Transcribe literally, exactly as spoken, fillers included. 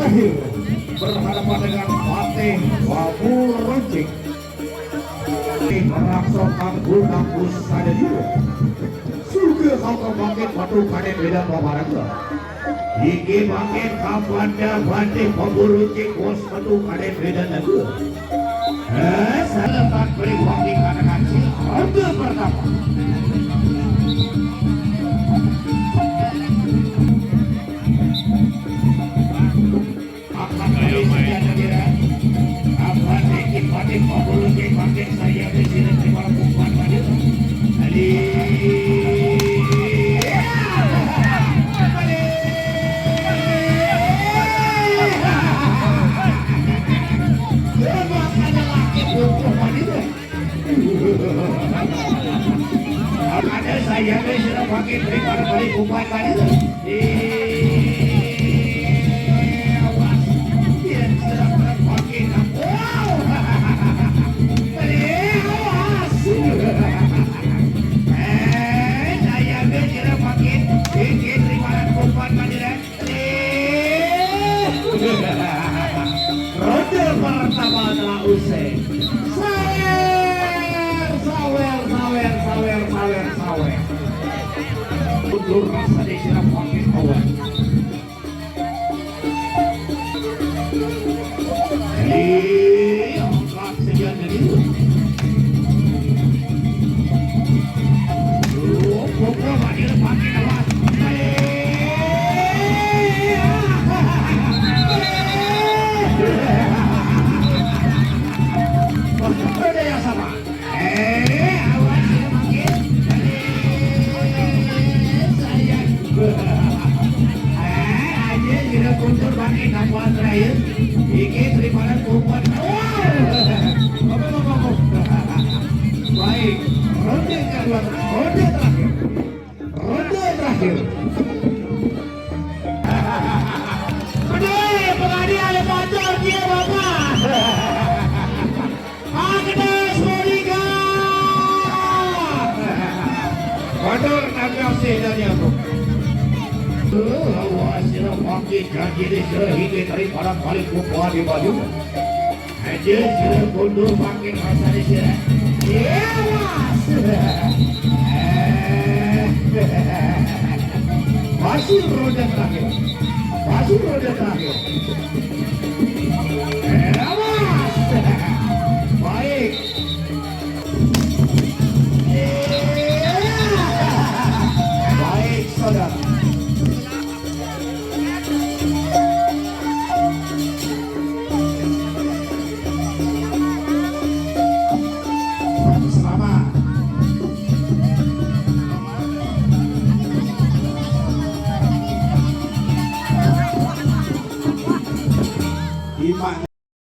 Berhadapan dengan Patih Wabu Runcing. Merangsok tanggul kampus saja juga. Suka kau kembangkan batu kadet beda babarang. Iki makin kapan dah Patih Wabu Runcing bos batu kadet beda lagu. Eh, selamat beri wakil kata kacil. Ronde pertama. Apa tadi saya kira? Apa tadi pada pokok lagi pakai saya di sini di malam bukan pada. Tadi. Coba ada laki butuh pada. Ada saya ni sudah pakai daripada balik bukan pada. Eh, awas. Dia sudah pakai. Wow. Eh, awas. Eh, saya ni sudah pakai. Ini daripada bukan pada. Ronde pertama telah usai. Sawer, sawer, sawer, sawer, sawer, sawer. Mundur rasa disiram pakai kawan. Iya, angkat saja dari. Baik, ronde kedua, ronde terakhir. Ronde terakhir. Pedih, pengadi ada motor dia, Bapak. Agnes Monica. Motor tak kasih dari aku. Awas, sila pakai kaki di sila hingga daripada balik kupa di baju. Aja sila kundur makin rasa di sila. Iya, Mas. Masih roda terakhir. Masih roda terakhir.